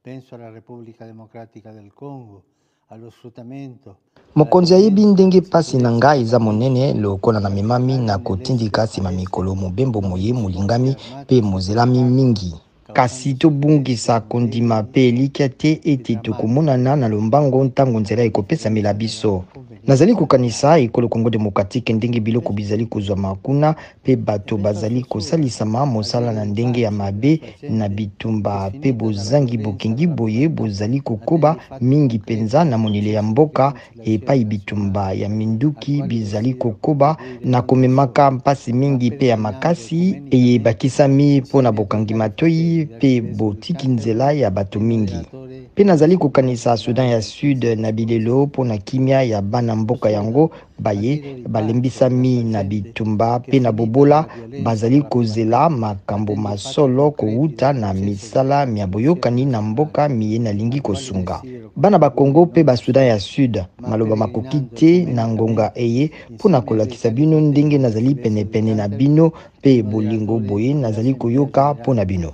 Penso alla Repubblica Democratica del Congo, allo sfruttamento. Mokonzi ayebi ndenge mpasi na ngai eza monene lokola namemami na kotindika nsima mikolo mobembo moye molingami mpe mozelami mingi. Kasi tobungisa kondima mpe elikya te ete tokomonana na lombango ntango nzela ekopesamela biso. Nazali kokanisa ekolo Congo democratique ndenge biloko bizali kozwama kuna mpe bato bazali kosalisama mosala na ndenge ya mabe na bitumba mpe bozangi bokengi boye bozali kokoba mingi mpenza na monele ya mboka epai bitumba ya minduki bizali kokoba na komemaka mpasi mingi mpe ya makasi eye ebakisami mpo na bokangi matoi mpe botiki nzela ya bato mingi. Mpe nazali kokanisa Soudan ya Sud na bilelo mpo na kimia ya bana mboka yango baye balembisami na bitumba mpe na bobola, bazali kozela makambo ma solo kowuta na misala mya boyokani na mboka miye nalingi kosunga. Bana ba Congo mpe ba Soudan ya Sud, maloba makoki te na ngonga eye mpo na kolakisa bino ndenge nazali penepene na bino mpe bolingo boye nazali koyoka mpo na bino.